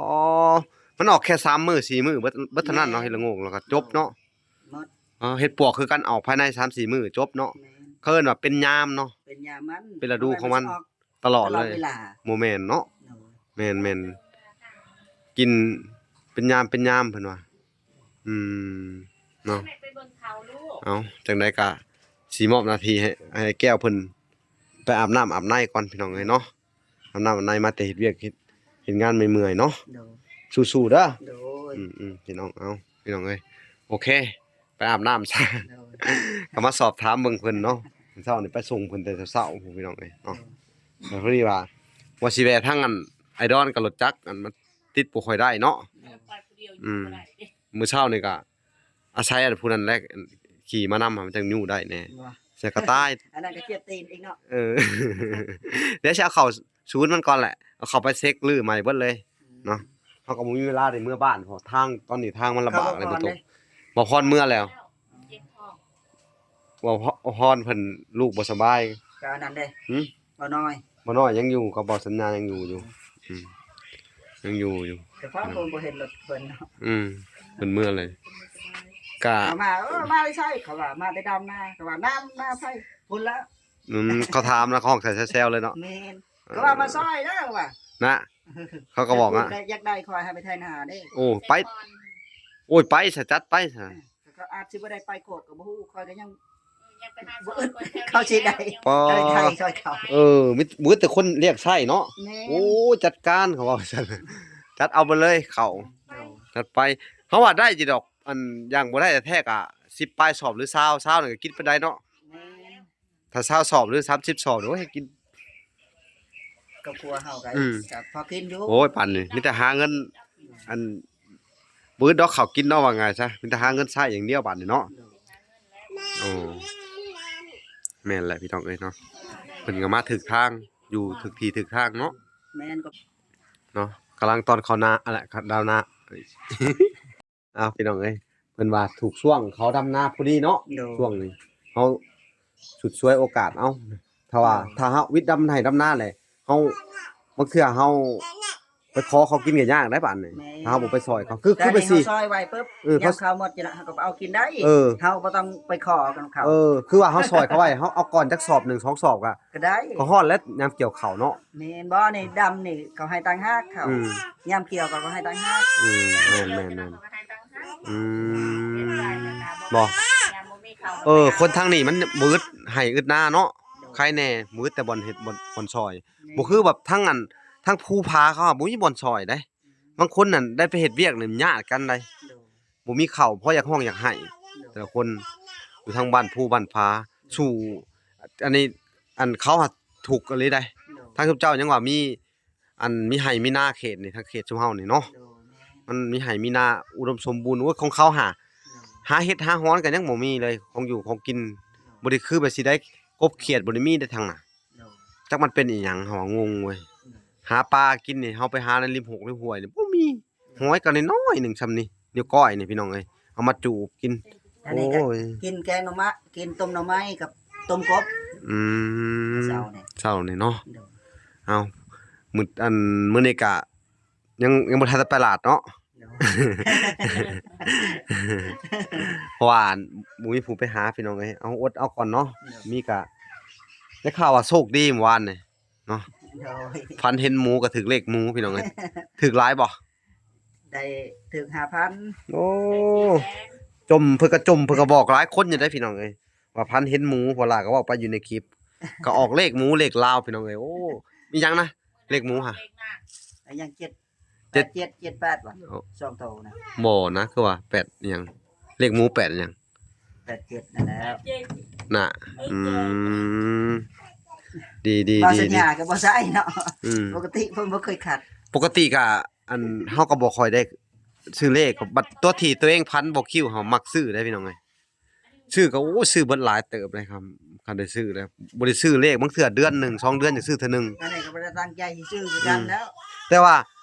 ມັນອອກແຄ່ສາມມື້ສີ່ມື້ ເບິດ ເບິດເທົ່ານັ້ນເນາະ. ແມ່ນ ເຫັດລະໂງງແລ້ວກໍຈົບເນາະ. ໂດຍ ໝົດ. ອໍ ເຫັດປວກຄືກັນ ອອກພາຍໃນສາມສີ່ມື້ຈົບເນາະ. ແມ່ນ ເຂົາເອີ້ນວ່າເປັນຍາມເນາະ ເປັນຍາມມັນ ເປັນລະດູຂອງມັນ ຕະຫຼອດເລີຍ. ບໍ່ແມ່ນເນາະ. ໂດຍ ແມ່ນໆ ກິນເປັນຍາມເປັນຍາມເພິ່ນວ່າ. ອືມ ເນາະ. ເອົາ ຈັ່ງໃດກໍຊິມອບໜ້າທີ່ໃຫ້ ໃຫ້ແກ້ວເພິ່ນໄປອາບນ້ຳອາບໃນກ່ອນ ພີ່ນ້ອງເອີຍເນາະ. ອາບນ້ຳອາບໃນມາແຕ່ເຮັດວຽກເຮັດ ເຮັດງານເມື່ອຍໆເນາະ. ໂດຍ ສູ້ໆເດີ. ໂດຍ ອືມໆ ພີ່ນ້ອງ ເອົາ ພີ່ນ້ອງເອີຍ ໂອເຄ ໄປອາບນ້ຳຊະ. ໂດຍ ກໍມາສອບຖາມເບິ່ງເພິ່ນເນາະ ເຊົ້ານີ້ໄປສົ່ງເພິ່ນແຕ່ເຊົ້າໆ ພີ່ນ້ອງເອີຍເນາະ. ໂດຍ ແຕ່ພໍດີວ່າ ວ່າຊິແວ່ທາງອັນ ໄອດອນກັບລົດຈັກ ອັນມັນຕິດບໍ່ຄ່ອຍໄດ້ເນາະ. ໂດຍ ອືມ ໄປຜູ້ດຽວຢູ່ບໍ່ໄດ້ເດ້. ມື້ເຊົ້ານີ້ກໍອາໄສອັນຜູ້ນັ້ນແຫຼະຂີ່ມານຳ ມັນຈັ່ງຍູ້ໄດ້ແດ່ ວ່າ ໃສ່ກະຕ່າຍ ອັນນັ້ນກໍເຈັບຕີນອີກເນາະ ເອີ ດຽວຊິເອົາເຂົ້າສູນມັນກ່ອນແຫຼະ ເອົາເຂົ້າໄປເຊັກຮື້ໃໝ່ເບິດເລີຍ ອືມ ເນາະ ເຮົາກໍບໍ່ມີເວລາໄດ້ເມືອບ້ານ ເພາະທາງ ຕອນນີ້ທາງມັນລຳບາກເລີຍ ບໍ່ຕົກ ບໍ່ພອນເມືອແລ້ວ ເຈັບທ້ອງ ເວົ້າ ເວົ້າພອນເພິ່ນລູກບໍ່ສະບາຍ ກໍອັນນັ້ນເດ້ ຫຶ ບໍ່ນ້ອຍ ບໍ່ນ້ອຍຍັງຢູ່ກັບບໍ່ສັນຍາ ຍັງຢູ່ຢູ່ ອືມ ຍັງຢູ່ຢູ່ ແຕ່ຟ້າຄົງບໍ່ເຫັນລົດເພິ່ນເນາະ ອືມ ເພິ່ນເມືອເລີຍ ກະ ເຂົາມາ ເອີ ມາແຕ່ໃສ ເຂົາວ່າມາແຕ່ດຳນາ ເຂົາວ່າ ນ້ຳນາໃຜ ພຸ້ນລະ ອືມ ເຂົາຖາມນະ ເຂົາຮ້ອງໃສ່ແຊວໆເລີຍເນາະ ແມ່ນ ເອີ ເຂົາວ່າມາຊ່ອຍເດີວ່າ ນະ ເຂົາກໍບອກນະ ຢາກໄດ້ຂ້ອຍໃຫ້ໄປໄຖນາເດ້ ໂອ້ ໄປ ໂອ້ຍ ໄປຊະ ຈັດໄປຊະ ເອີ ເຂົາອາດຊິບໍ່ໄດ້ໄປກວດກໍບໍ່ຮູ້ ຂ້ອຍກໍຍັງ ອືມ ຍັງໄປຫາຊ່ອຍຄົນແຖວນີ້ ເຂົາຊິໄດ້ ແລ້ວ ໄປໄຖຊ່ອຍເຂົາ ເອີ ມີ ມີແຕ່ຄົນລຽກໃຊ້ເນາະ ແມ່ນ ໂອ້ ຈັດການ ເຂົາເວົ້າຊັ້ນ ຈັດເອົາໄປເລີຍເຂົ້າ ໂດຍ ຈັດໄປ ເຮົາວ່າໄດ້ຢູ່ດອກ ອັນ ຢ່າງບໍ່ໄດ້ແທ້ໆກະສິບປາຍສອບ ຫຼື ຊາວ ຊາວນັ້ນກໍກິນໄປໄດ້ເນາະ ແມ່ນ ຖ້າຊາວສອບ ຫຼື ສາມສິບສອບ ໂອ້ຍ ໃຫ້ກິນ ຄອບຄົວເຮົາກໍ ອືມ ກໍພໍກິນຢູ່ ໂອ້ຍ ປານນີ້ມີແຕ່ຫາເງິນ ອັນ ບໍ່ອຶດດອກເຂົ້າກິນເນາະ ວ່າງ່າຍຊະ ມີແຕ່ຫາເງິນໃຊ້ຢ່າງດຽວບາດນີ້ເນາະ ໂດຍ ໂອ້ ແມ່ນແຫຼະພີ່ນ້ອງເອີຍເນາະ ເພິ່ນກໍມາຖືກທາງ ຢູ່ຖືກທີ່ຖືກທາງເນາະ ແມ່ນ ກໍ ເນາະ ກຳລັງຕອນເຂົ້ານາ ອັນແຫຼະ ດຳນາ ອ້າວ ພີ່ນ້ອງເອີຍ ເພິ່ນວ່າຖືກຊ່ວງເຂົາດຳນາພໍດີເນາະ ໂດຍ ຊ່ວງນີ້ເຮົາສຸດສວຍໂອກາດ ເອົ້າ ຖ້າວ່າ ໂດຍ ຖ້າເຮົາວິດດຳໄຮ່ດຳນາແຫຼະ ເຮົາ ບາງເທື່ອເຮົາໄປຂໍເຂົາກິນກໍຍາກໄດ໋ບາດນີ້ ແມ່ນ ຖ້າເຮົາບໍ່ໄປຊ່ອຍເຂົາ ຄື ຄືແບບຊີ້ ເຮົາຊ່ອຍໄວ້ປຶບ ເອີ ຍາມເຂົາໝົດ ເຮົາກໍໄປເອົາກິນໄດ້ ເອີ ເຮົາບໍ່ຕ້ອງໄປຂໍກັນເຂົາ ເອີ ຄືວ່າເຮົາຊ່ອຍເຂົາໄວ້ ເຮົາເອົາກ່ອນຈັກສອບໜຶ່ງສອງສອບກໍ ກໍໄດ້ ກໍຮອດແລ້ວຍາມກ່ຽວເຂົ້າເນາະ ແມ່ນບໍ່ ນີ້ດຳນີ້ເຂົາໃຫ້ຕ່າງຫາກເຂົາ ອືມ ຍາມກ່ຽວເຂົາກໍໃຫ້ຕ່າງຫາກ ອືມ ແມ່ນໆໆ ອືມ ບໍ່ ເອີ ຄົນທາງນີ້ມັນບໍ່ອຶດໄຮ່ອຶດນາເນາະ ໂດຍ ໃຄແດ່ ບໍ່ອຶດແຕ່ບ່ອນເຮັດ ບ່ອນ ບ່ອນຊ່ອຍ ແມ່ນ ບໍ່ຄືແບບທາງອັນ ທາງພູຜາເຂົາບໍ່ມີບ່ອນຊ່ອຍເດ້ ອືມ ບາງຄົນນັ້ນໄດ້ໄປເຮັດວຽກນີ້ຍາດກັນໄດ໋ ໂດຍ ບໍ່ມີເຂົ້າ ພໍຢາກຮ້ອງຢາກໄຫ້ ໂດຍ ແຕ່ລະຄົນຢູ່ທາງບ້ານພູບ້ານຜາ ໂດຍ ສູ້ ອັນນີ້ ອັນເຂົາຫາທຸກອີ່ຫຼີໄດ໋ ໂດຍ ທາງຊຸມເຈົ້າຍັງວ່າມີ ອັນມີໄຮ່ມີນາເຂດນີ້ ທາງເຂດຊຸມເຮົານີ້ເນາະ ໂດຍ ແມ່ນ ມັນມີໄຮ່ມີນາອຸດົມສົມບູນ ໂອ້ຍ ຂອງເຂົາຫາ ໂດຍ ຫາເຫັດຫາຫອນກໍຍັງບໍ່ມີເລີຍ ຂອງຢູ່ຂອງກິນ ໂດຍ ບໍ່ໄດ້ຄືແບບຊິໄດ້ກົບຂຽດ ບໍ່ໄດ້ມີເດ້ທາງນະ ໂດຍ ຈັກມັນເປັນອີ່ຫຍັງ ເຮົາວ່າງົງເວີຍ ໂດຍ ຫາປາກິນນີ້ ເຮົາໄປຫາໃນລິມຫົກລິມຫ້ວຍນີ້ບໍ່ມີ ໂດຍ ຫອຍກໍນ້ອຍໆໜຶ່ງຊ່ຳນີ້ ນິ້ວກ້ອຍນີ້ພີ່ນ້ອງເອີຍ ເອົາມາຈູບກິນ ອັນນີ້ກໍ ໂອ້ຍ ກິນແກງໜໍ່ໄມ້ ກິນຕົ້ມໜໍ່ໄມ້ກັບຕົ້ມກົບ ອືມ ເຊົ້ານີ້ ເຊົ້ານີ້ເນາະ ໂດຍ ເອົ້າ ມື້ ອັນ ມື້ນີ້ກະ ຍັງ ຍັງບໍ່ທັນໄດ້ໄປຕະຫຼາດເນາະ ໂດຍ ເພາະວ່າບໍ່ມີຜູ້ໄປຫາພີ່ນ້ອງເອີຍ ເອົາ ອົດເອົາກ່ອນເນາະ ໂດຍ ມີກະ ໄດ້ຂ່າວວ່າໂຊກດີມື້ວານນີ້ເນາະ ໂດຍ ຝັນເຫັນໝູກໍຖືກເລກໝູພີ່ນ້ອງເອີຍ ຖືກຫຼາຍບໍ່? ໄດ້ຖືກຫ້າພັນ ໂອ້ ຈົ່ມ ເພິ່ນກໍຈົ່ມ ເພິ່ນກໍບອກຫຼາຍຄົນຢູ່ເດ້ພີ່ນ້ອງເອີຍ ວ່າຝັນເຫັນໝູ ເພາະຫຼ້າກໍເວົ້າໄປຢູ່ໃນຄລິບ ກໍອອກເລກໝູເລກລາວພີ່ນ້ອງເອີຍ ໂອ້ ມີຫຍັງນະ ເລກໝູຫະ ເລກນາງ ອາ ຫຍັງ ເຈັດ ເຈັດ ແປດ ເຈັດ ເຈັດ ແປດ ບໍ່ ໂອ້ ສອງໂຕນະ ບໍ່ນະ ຄືວ່າແປດອີ່ຫຍັງ ເລກໝູແປດອີ່ຫຍັງ ແປດເຈັດ ນັ້ນແຫຼະ ນະ ອືມ ດີໆໆ ບໍ່ສັນຍາກໍບໍ່ໃຊ້ເນາະ ອືມ ປົກກະຕິເພິ່ນບໍ່ເຄີຍຂັດ ປົກກະຕິກະ ອັນ ເຮົາກໍບໍ່ຄ່ອຍໄດ້ຊື້ເລກ ບັດຕົວທີ່ຕົວເອງຝັນບໍ່ຄິວ ເຮົາມັກຊື້ເດ້ພີ່ນ້ອງເອີຍ ຊື້ກໍ ໂອ້ ຊື້ເບິດຫຼາຍເຕີບເລີຍຄັບ ຄັນໄດ້ຊື້ແລ້ວ ບໍ່ໄດ້ຊື້ເລກ ບາງເທື່ອເດືອນໜຶ່ງສອງເດືອນຈັ່ງຊື້ເທື່ອໜຶ່ງ ອັນນີ້ກໍບໍ່ໄດ້ຕັ້ງໃຈຊິຊື້ຄືກັນແລ້ວ ອືມ ແຕ່ວ່າ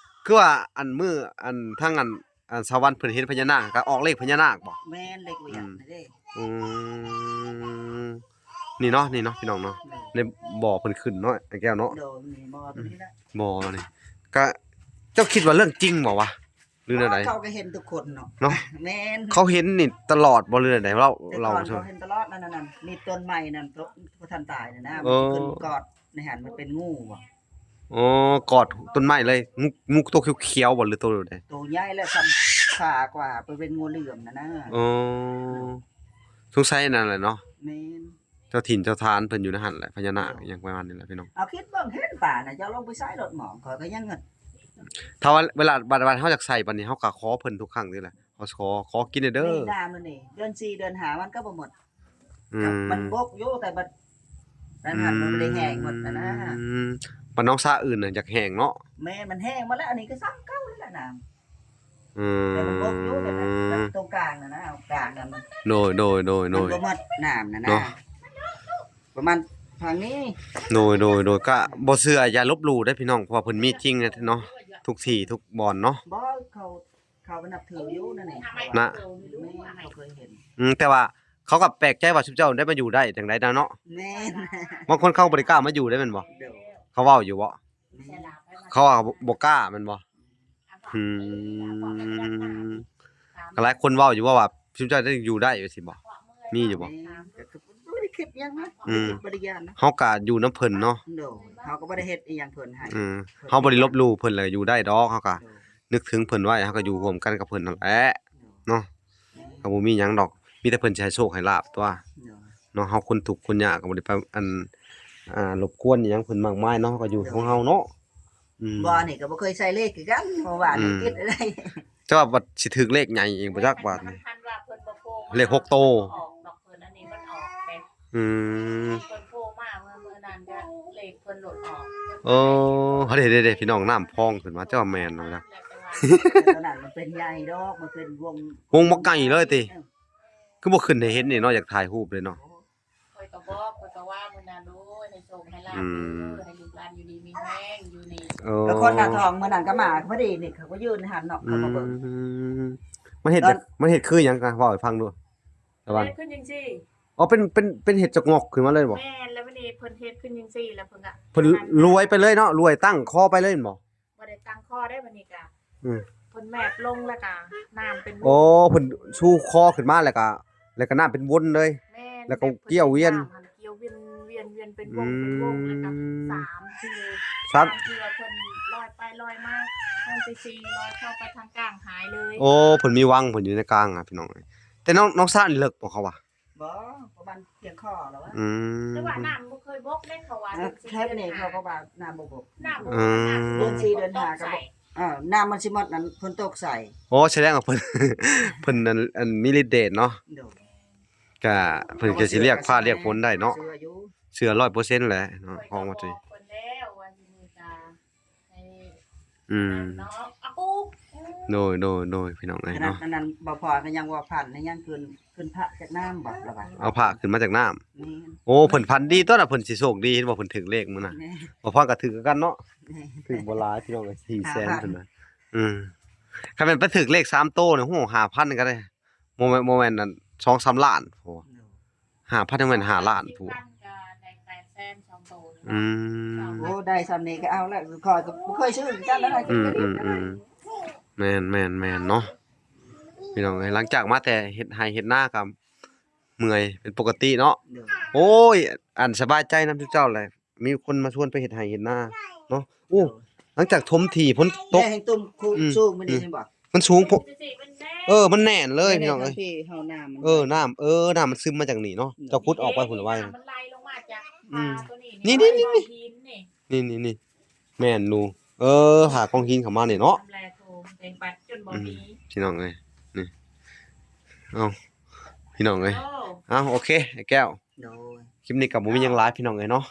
ຄືວ່າ ອັນ ມື້ ອັນ ທາງ ອັນ ອັນ ສາວວັນເພິ່ນເຫັນພະຍານາກ ກໍອອກເລກພະຍານາກບໍ່? ແມ່ນ ເລກວຽກ ອືມ ນີ້ເດ້ ອືມ ນີ້ເນາະ ນີ້ເນາະ ພີ່ນ້ອງເນາະ ໂດຍ ໃນບໍ່ເພິ່ນຂຶ້ນເນາະ ອ້າຍແກ້ວເນາະ ໂດຍ ນີ້ບໍ່ຕົວນີ້ແຫຼະ ບໍ່ນີ້ ກະ ເຈົ້າຄິດວ່າເລື່ອງຈິງບໍ່ວະ ຫຼືແນວໃດ? ເຂົາກໍເຫັນທຸກຄົນເນາະ ເນາະ ແມ່ນ ເຂົາເຫັນນີ້ຕະຫຼອດບໍ່ ຫຼືແນວໃດ? ເລົ່າ ແຕ່ກ່ອນ ເລົ່າ ເຂົາເຫັນຕະຫຼອດ ນັ້ນໆໆ ນີ້ຕົ້ນໄມ້ນັ້ນ ໂຕບໍ່ທັນຕາຍນັ້ນນະ ເອີ ມັນຂຶ້ນກອດໃນຫັ້ນ ມັນເປັນງູບໍ່? ອໍ ກອດຕົ້ນໄມ້ເລີຍ ງູ ງູໂຕຂຽວໆບໍ່ ຫຼືໂຕໃດ? ໂຕໃຫຍ່ແຫຼະ ສ່ຳຂາກວ່າ ໄປເປັນງູເຫຼືອມນັ້ນນະ ອໍ ສົງໄສນັ້ນແຫຼະເນາະ ແມ່ນ ເຈົ້າຖິ່ນເຈົ້າຖານເພິ່ນຢູ່ໃນຫັ້ນແຫຼະ ພະຍານາກ ໂດຍ ອີ່ຫຍັງປະມານນີ້ແຫຼະພີ່ນ້ອງ ເອົາຄິດເບິ່ງ ເຫັນປານະ ເຈົ້າລົງໄປໃສ່ລົດໝອງ ຂ້ອຍກໍຍັງ ຖ້າວ່າເວລາ ບັດ ບັດເຮົາຢາກໃສ່ ບັດນີ້ເຮົາກໍຂໍເພິ່ນທຸກຄັ້ງນີ້ແຫຼະ ຂໍ ຂໍກິນແດ່ເດີ ນີ້ ນ້ຳມັນນີ້ ເດືອນສີ່ເດືອນຫ້າມັນກໍບໍ່ໝົດ ອືມ ມັນບົກຢູ່ ແຕ່ບັດນັ້ນຫັ້ນ ອືມ ມັນບໍ່ໄດ້ແຫ້ງໝົດຫັ້ນນະ ອືມ ບັດໜອງສາອື່ນນະຢາກແຫ້ງເນາະ ແມ່ນ ມັນແຫ້ງໝົດແລ້ວ ອັນນີ້ກໍສ່ຳເກົ່ານີ້ແຫຼະນ້ຳ ອືມ ແຕ່ມັນບົກຢູ່ ແຕ່ມັນ ກາງນັ້ນນະ ເອົາກາງນັ້ນ ໂດຍ ໂດຍ ໂດຍ ໂດຍ ມັນບໍ່ໝົດນ້ຳນັ້ນນະ ເນາະ ປະມານທາງນີ້ ໂດຍ ໂດຍ ໂດຍ ກະບໍ່ເຊື່ອຢ່າລົບຫຼູ່ເດີ້ພີ່ນ້ອງ ເພາະວ່າເພິ່ນມີຈິງເນາະ ທຸກທີ່ທຸກບ່ອນເນາະ ບໍ່ ເຂົາ ເຂົານັບຖືຢູ່ນັ້ນນີ້ ນະ ແມ່ນ ເຂົາເຄີຍເຫັນ ອືມ ແຕ່ວ່າເຂົາກໍແປກໃຈວ່າຊຸມເຈົ້າໄດ້ມາຢູ່ໄດ້ຈັ່ງໃດນະເນາະ ແມ່ນ ບາງຄົນເຂົາບໍ່ໄດ້ກ້າມາຢູ່ເດ້ແມ່ນບໍ່ ໂດຍ ເຂົາເວົ້າຢູ່ບໍ່ ແມ່ນ ເຂົາວ່າບໍ່ ບໍ່ກ້າແມ່ນບໍ່ ອືມ ກໍຫຼາຍຄົນເວົ້າຢູ່ວ່າ ວ່າຊຸມເຈົ້າໄດ້ຢູ່ໄດ້ວ່າຊີ້ບໍ່ ມີຢູ່ບໍ່ ແມ່ນ ກໍຄືບໍ່ໄດ້ຄິດຫຍັງນະ ອືມ ບໍ່ໄດ້ຄິດບໍ່ໄດ້ຢ້ານນະ ເຮົາກໍຢູ່ນຳເພິ່ນເນາະ ໂດຍ ເຮົາກໍບໍ່ໄດ້ເຮັດອີ່ຫຍັງເພິ່ນໃຫ້ ອືມ ເຮົາບໍ່ໄດ້ລົບຫຼູ່ເພິ່ນ ແລ້ວກໍຢູ່ໄດ້ດອກ ເຮົາກໍ ໂດຍ ນຶກເຖິງເພິ່ນໄວ້ ເຮົາກໍຢູ່ຮ່ວມກັນກັບເພິ່ນຫັ້ນແຫຼະ ໂດຍ ເນາະ ແມ່ນ ກໍບໍ່ມີຫຍັງດອກ ມີແຕ່ເພິ່ນຊິໃຫ້ໂຊກໃຫ້ລາບຕົວະ ໂດຍ ເນາະ ເຮົາຄົນທຸກຄົນຍາກກໍບໍ່ໄດ້ໄປ ອັນ ອ່າ ລົບກວນອີ່ຫຍັງເພິ່ນມາກມາຍເນາະ ເຮົາກໍຢູ່ ໂດຍ ຂອງເຮົາເນາະ ອືມ ບໍ່ ອັນນີ້ກໍບໍ່ເຄີຍໃສ່ເລກຄືກັນ ເມື່ອວານນີ້ ອືມ ຄິດໄດ້ ແຕ່ວ່າບັດຊິຖືກເລກໃຫຍ່ອີກບໍ່ຈັກບາດນີ້ ຄັນວ່າເພິ່ນບໍ່ໂພມາ ເລກຫົກໂຕ ອອກດອກເພິ່ນ ອັນນີ້ມັນອອກເດ້ ອືມ ເພິ່ນໂພມາເມື່ອ ມື້ນັ້ນກໍເລກເພິ່ນໂລດອອກ ເອີ ເດ້ໆໆ ພີ່ນ້ອງ ນ້ຳພອງຂຶ້ນມາ ເຈົ້າວ່າແມ່ນບໍ່ຈັກ ແລ້ວແຕ່ວ່າ ຕອນນັ້ນມັນເປັນໃຫຍ່ດອກ ມັນເປັນວົງ ວົງບັກໃຫຍ່ເລີຍຕິ ເອີ ຄືບໍ່ຂຶ້ນໃຫ້ເຫັນນີ້ເນາະ ຢາກຖ່າຍຮູບເລີຍເນາະ ໂອ້ ຂ້ອຍກໍບອກ ຂ້ອຍກໍວ່າມື້ນັ້ນ ໂອ້ຍ ໃຫ້ໂຊກໃຫ້ລາບເດີ ອືມ ໃຫ້ລູກຫຼານຢູ່ດີມີແຮງຢູ່ນີ້ ເອີ ແລ້ວຄົນໜ້າທອງມື້ນັ້ນກໍມາພໍດີນີ້ ເຂົາກໍຢືນໃນຫັ້ນເນາະ ເຂົາມາເບິ່ງ ອືມ ມັນເຮັດ ຕອນ ມັນເຮັດຄືຫຍັງ ເວົ້າໃຫ້ຟັງດູ ລະວັງ ເຮັດຂຶ້ນຈັ່ງຊີ້ ອໍ ເປັນ ເປັນ ເປັນເຮັດຈະງອກຂຶ້ນມາເລີຍບໍ່ ແມ່ນ ແລ້ວບັດນີ້ເພິ່ນເຮັດຂຶ້ນຈັ່ງຊີ້ ແລ້ວເພິ່ນກໍ ເພິ່ນລວຍໄປເລີຍເນາະ ລວຍຕັ້ງຄໍໄປເລີຍແມ່ນບໍ່ ບໍ່ໄດ້ຕັ້ງຄໍເດ້ ບັດນີ້ກະ ອືມ ເພິ່ນແມບລົງ ແລ້ວກະນ້ຳເປັນວົງ ໂອ້ ເພິ່ນຊູຄໍຂຶ້ນມາ ແລ້ວກະ ແລ້ວກະນ້ຳເປັນວົງເລີຍ ແມ່ນ ແລ້ວກໍ ແບບເພິ່ນ ກ່ຽວວຽນ ນ້ຳຫັ້ນກ່ຽວວຽນ ວຽນ ວຽນເປັນວົງ ອືມ ເປັນວົງ ແລ້ວກະສາມເທື່ອ ສາມ ສາມເທື່ອ ເພິ່ນລອຍໄປລອຍມາ ຄັ້ງທີສີ່ລອຍເຂົ້າໄປທາງກາງຫາຍເລີຍ ໂອ້ ເພິ່ນມີວັງເພິ່ນຢູ່ໃນກາງອະ ພີ່ນ້ອງເອີຍ ແຕ່ນ້ອງ ນ້ອງຊານີ້ເລິກບໍ່ ເຂົາວ່າ ບໍ່ ປະມານພຽງຄໍແລ້ວວະ ອືມ ແຕ່ວ່ານ້ຳບໍ່ເຄີຍບົກເດ້ ເຂົາວ່າ ເອີ ເດືອນສີ່ ແຖວນີ້ເຂົາກໍວ່ານ້ຳບໍ່ບົກ ນ້ຳບໍ່ ອືມ ເດືອນສີ່ເດືອນຫ້າກໍບໍ່ ເອີ ນ້ຳມັນຊິໝົດນັ້ນ ຝົນຕົກໃສ່ ໂອ້ ສະແດງວ່າເພິ່ນ ເພິ່ນນັ້ນ ອັນ ມີລິດເດດເນາະ ໂດຍ ກະເພິ່ນກໍຊິລຽກຟ້າລຽກຝົນໄດ້ເນາະ ເຊື່ອຢູ່ ເຊື່ອຮ້ອຍເປີເຊັນແຫຼະເນາະ ຂອງວ່າຊິ ເພິ່ນແລ້ວວ່າຊິມີກາ ໃຫ້ ອືມ ເນາະ ອາປູ ໂດຍ ໂດຍ ໂດຍ ພີ່ນ້ອງເອີຍເນາະ ອັນນັ້ນ ອັນນັ້ນ ບໍ່ພໍກໍຍັງວ່າຝັນໃນຫຍັງ ຂຶ້ນ ຂຶ້ນພະຈາກນ້ຳບໍ່ລະວ່າ ເອົາພະຂຶ້ນມາຈາກນ້ຳ ແມ່ນ ໂອ້ ເພິ່ນຝັນດີຕົວະນະ ເພິ່ນຊິໂຊກດີ ເຫັນບໍ່ ເພິ່ນຖືກເລກມື້ນັ້ນ ແມ່ນ ບໍ່ພໍກໍຖືກຄືກັນເນາະ ແມ່ນ ຖືກບໍ່ຫຼາຍ ພີ່ນ້ອງເອີຍ ສີ່ແສນ ຫ້າພັນ ເພິ່ນນະ ອືມ ຄັນແມ່ນໄປຖືກເລກສາມໂຕນີ້ ໂອ້ ຫ້າພັນກໍໄດ້ ບໍ່ແມ່ນ ບໍ່ແມ່ນອັນ ສອງສາມລ້ານ ໂອ້ ໂດຍ ຫ້າພັນ ຍັງແມ່ນຫ້າລ້ານພຸ້ນ ກໍໄດ້ແປດແສນສອງໂຕນີ້ ອືມ ໂອ້ ໄດ້ສ່ຳນີ້ກໍເອົາແລ້ວ ຂ້ອຍກໍບໍ່ເຄີຍຊື້ຄືກັນນະ ອືມ ອືມ ອືມ ແມ່ນ ແມ່ນ ແມ່ນເນາະ ພີ່ນ້ອງເອີຍ ຫຼັງຈາກມາແຕ່ເຮັດໄຮ່ເຮັດນາກໍເມື່ອຍເປັນປົກກະຕິເນາະ ໂດຍ ໂອ້ຍ ອັນ ສະບາຍໃຈນຳເຈົ້າແຫຼະ ມີຄົນມາຊວນໄປເຮັດໄຮ່ເຮັດນາເນາະ ໂອ້ ໂດຍ ຫຼັງຈາກຖົມທີ່ຝົນຕົກ ແມ່ນ ແຮງຕຸ້ມ ອືມ ສູງ ມັນນີ້ ອືມ ເຫັນບໍ່ ມັນສູງໂພດ ເອີ ມັນແໜ້ນເລີຍ ແມ່ນ ພີ່ນ້ອງເອີຍ ເອີ ນ້ຳ ເອີ ນ້ຳມັນຊຶມມາຈາກນີ້ເນາະ ເຈົ້າຂຸດອອກໄປພຸ້ນລະໄວ ມັນໄຫຼລົງມາຈາກ ອືມ ຜາຕົວນີ້ ນີ້ໆໆ ນີ້ ນີ້ໆໆ ແມ່ນຢູ່ ເອີ ຫາກອງຫີນເຂົ້າມານີ້ເນາະ ແຫຼະໂຖເຕັມໄປຈົນບໍ່ມີ ອືມ ພີ່ນ້ອງເອີຍ ນີ້ ເອົ້າ ພີ່ນ້ອງເອີຍ ໂອ້ ເອົ້າ ໂອເຄ ອ້າຍແກ້ວ ໂດຍ ຄລິບນີ້ກໍບໍ່ມີຫຍັງຫຼາຍພີ່ນ້ອງເອີຍເນາະ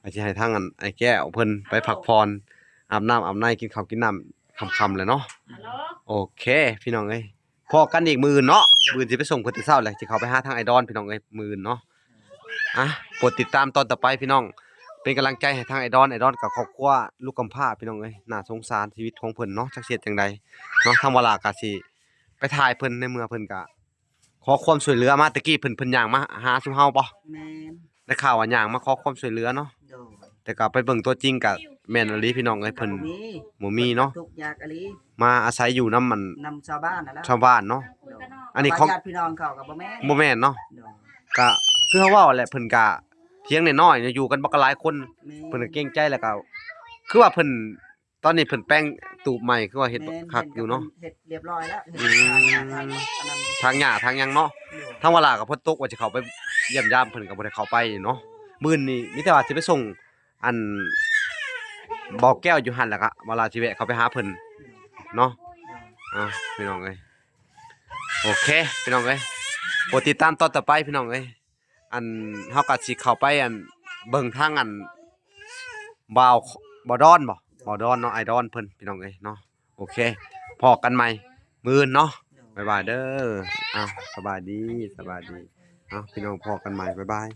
ໂດຍ ກໍຊິໃຫ້ທາງອັນອ້າຍແກ້ວເພິ່ນໄປພັກຜ່ອນ ອາບນ້ຳອາບໃນ ກິນເຂົ້າກິນນ້ຳຄ່ຳໆແຫຼະເນາະ ໂອເຄ ພີ່ນ້ອງເອີຍ ພໍ້ກັນອີກມື້ອື່ນເນາະ ມື້ອື່ນຊິໄປສົ່ງເພິ່ນແຕ່ເຊົ້າແຫຼະ ຊິເຂົ້າໄປຫາທາງອ້າຍດອນພີ່ນ້ອງເອີຍ ມື້ອື່ນເນາະ ອ່ະ ໂປດຕິດຕາມຕອນຕໍ່ໄປພີ່ນ້ອງ ເປັນກຳລັງໃຈໃຫ້ທາງອ້າຍດອນ ອ້າຍດອນກັບຄອບຄົວລູກກຳພ້າພີ່ນ້ອງເອີຍ ໜ້າສົງສານຊີວິດຂອງເພິ່ນເນາະ ຈັກຊິເຮັດຈັ່ງໃດເນາະ ທາງວາລາກໍຊິໄປຖ່າຍເພິ່ນ ໃນເມື່ອເພິ່ນກໍ ຂໍຄວາມຊ່ວຍເຫຼືອມາ ແຕ່ກີ້ເພິ່ນ ເພິ່ນຍ່າງມາຫາຊຸມເຮົາບໍ່? ແມ່ນ ໄດ້ຂ່າວວ່າຍ່າງມາຂໍຄວາມຊ່ວຍເຫຼືອເນາະ ໂດຍ ແຕ່ກໍໄປເບິ່ງຕົວຈິງກໍແມ່ນອີ່ຫຼີພີ່ນ້ອງເອີຍ ເພິ່ນ ບໍ່ມີ ບໍ່ມີເນາະ ທຸກຍາກອີ່ຫຼີ ມາອາໄສຢູ່ນຳ ອັນ ນຳຊາວບ້ານນັ້ນແຫຼະ ຊາວບ້ານເນາະ ໂດຍ ອັນນີ້ຂອງ ຍາດພີ່ນ້ອງເຂົາກໍບໍ່ແມ່ນ ບໍ່ແມ່ນເນາະ ໂດຍ ກໍຄືເຮົາເວົ້າແຫຼະ ເພິ່ນກໍພຽງນ້ອຍໆ ຢູ່ກັນບັກຫຼາຍຄົນ ແມ່ນ ເພິ່ນກໍເກງໃຈ ແລ້ວກໍຄືວ່າເພິ່ນ ຕອນນີ້ເພິ່ນແປງຕູບໃໝ່ ຄືວ່າເຮັດ ແມ່ນ ຄັກຢູ່ເນາະ ເຮັດຮຽບຮ້ອຍແລ້ວ ອືມ ເຮັດທາງ ທາງຫຍ້າທາງຫຍັງເນາະ ໂດຍ ທາງວາລາກໍຝົນຕົກ ວ່າຊິເຂົ້າໄປຢ້ຽມຢາມເພິ່ນກໍບໍ່ໄດ້ເຂົ້າໄປເນາະ ມື້ນີ້ມີແຕ່ວ່າຊິໄປສົ່ງ ອັນ ບໍ່ແກ້ວຢູ່ຫັ້ນ ແລ້ວກໍວາລາຊິແວະເຂົ້າໄປຫາເພິ່ນເນາະ ໂດຍ ອ່າ ພີ່ນ້ອງເອີຍ ໂອເຄ ພີ່ນ້ອງເອີຍ ໂປດຕິດຕາມຕອນຕໍ່ໄປ ພີ່ນ້ອງເອີຍ ອັນ ເຮົາກໍຊິເຂົ້າໄປ ອັນ ເບິ່ງທາງ ອັນ ບ່າວ ບ່າວດອນບໍ່? ບ່າວດອນເນາະ ອ້າຍດອນເພິ່ນ ພີ່ນ້ອງເອີຍເນາະ ໂອເຄ ພໍ້ກັນໃໝ່ມື້ອື່ນເນາະ ບາຍບາຍເດີ. ເອົາ ສະບາຍດີ ສະບາຍດີ. ເອົາ ພີ່ນ້ອງ ພໍ້ກັນໃໝ່ ບາຍບາຍ.